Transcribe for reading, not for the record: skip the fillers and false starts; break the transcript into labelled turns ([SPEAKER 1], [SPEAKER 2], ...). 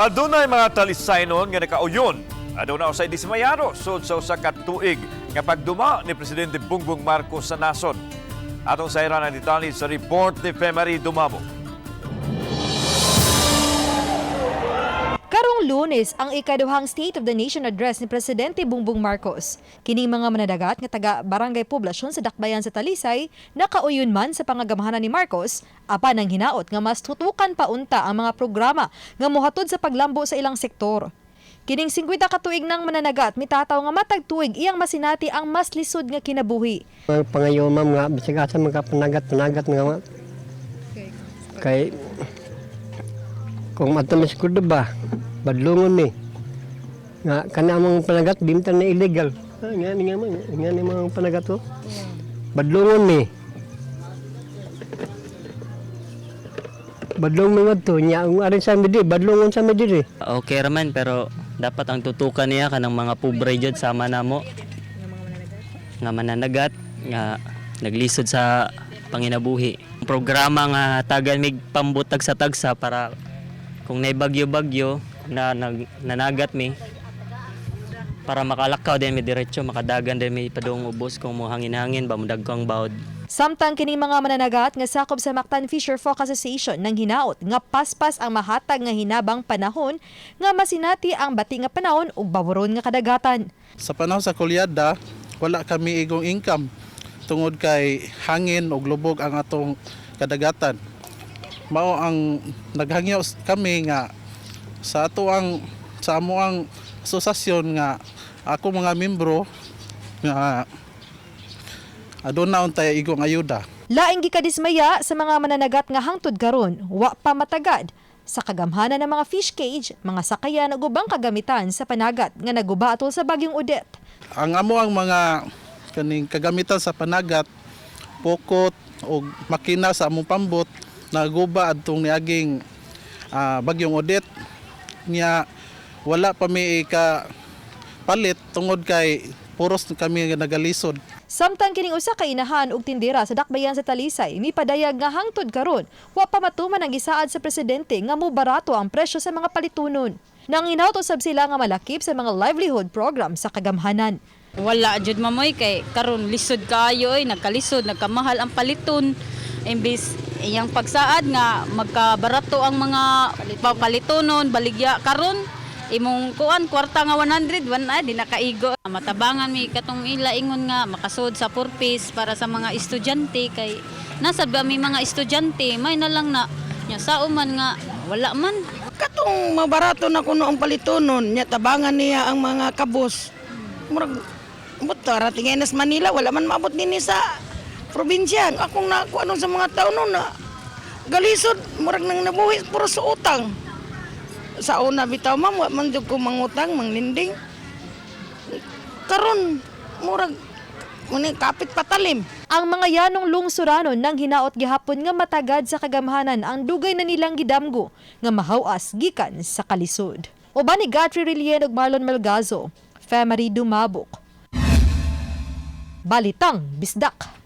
[SPEAKER 1] Adunay mga Talisaynon nga nakauyon. Aduna usay dismayado sud sa usa ka tuig nga pagduma ni Presidente Bongbong Marcos sa nasod. Atong sayran ang detalye sa report ni Femary Dumabo.
[SPEAKER 2] Karong Lunes ang ikaduhang State of the Nation Address ni Presidente Bongbong Marcos. Kining mga manadagat nga taga Barangay Poblasyon sa Dakbayan sa Talisay nakauyon man sa pangagamhanan ni Marcos apan ang hinaot nga mas tutukan pa unta ang mga programa nga mohatod sa paglambo sa ilang sektor. Kining 50 ka tuig nang mananagat mitataw nga matag tuig iyang masinati ang mas lisod nga kinabuhi.
[SPEAKER 3] Ang pangayo, ma'am, nga bisag asa magkapanagat panagat nga ma. Kay kung matamis ko ba, badlongon ni. Nga kana among panagat bimtan na illegal. Ah, nga ni nga man, nga ni mga panagat to. Badlongon ni. Badlong mi ngadto nya ang arin sa mi di, badlongon sa mi diri.
[SPEAKER 4] Okay raman, pero dapat ang tutukan niya kanang mga pobre jud sama namo nga mananagat nga naglisod sa panginabuhi. Programa nga tagan mig pambutag sa tagsa para kung nay bagyo-bagyo na nanagat mi para makalakaw din mi diretso, makadagan din mi padung ubos kung mo hangin-hangin ba mudag ang bawd.
[SPEAKER 2] Samtang kining mga mananagat nga sakop sa Mactan Fisher Folk Association nang hinaot nga paspas ang mahatag nga hinabang panahon nga masinati ang bati nga panahon ug baworon nga kadagatan.
[SPEAKER 5] Sa panahon sa kulyada, wala kami igong income tungod kay hangin o lubog ang atong kadagatan. Mao ang naghangyo kami nga sa ato ang sa amo ang asosasyon nga ako mga membro nga aduna untay igong ayuda.
[SPEAKER 2] Laing gikadismaya sa mga mananagat nga hangtod karon wa pa matagad sa kagamhanan ng mga fish cage, mga sakayan ug ubang kagamitan sa panagat nga naguba atol sa bagyong Odette.
[SPEAKER 5] Ang amo ang mga kaning kagamitan sa panagat, pokot o makina sa among pambot naguba adtong niaging bagyong Odette. Nya wala pa mi ka palit tungod kay puros kami nga nagalisod.
[SPEAKER 2] Samtang kining usa ka inahan ug tindera sa dakbayan sa Talisay mipadayag nga hangtod karon wa pa matuman ang gisaad sa presidente nga mobarato ang presyo sa mga palitunon. Nang hinaot usab sila nga malakip sa mga livelihood program sa kagamhanan.
[SPEAKER 6] Wala jud, mamoy, kay karon lisod kaayo oy, nagkalisod, nagkamahal ang paliton. Imbis iyang pagsaad nga magkabarato ang mga palitonon, baligya karon imong kuan kwarta nga 100 one ay di nakaigo. Matabangan mi katong ila ingon nga makasud sa purpose para sa mga estudyante kay nasa ba mi mga estudyante may na lang na nya sao man nga wala man.
[SPEAKER 7] Katong mabarato na kuno ang palitonon nya, tabangan niya ang mga kabos. Murag buta rating sa Manila, wala man maabot dinhi sa probinsya. Akong nakuha sa mga tao noon na galisod, murag nang nabuhi puro sa utang. Sa una bitaw, ma'am, wa man jud ko mangutang, manglinding. Karon murag muni kapit patalim.
[SPEAKER 2] Ang mga yanong lungsuranon nang hinaot gihapon nga matagad sa kagamhanan ang dugay na nilang gidamgo nga mahawas gikan sa kalisod. Uban ni Gatri Relien ug Marlon Melgazo, Femary Dumabok. Balitang Bisdak.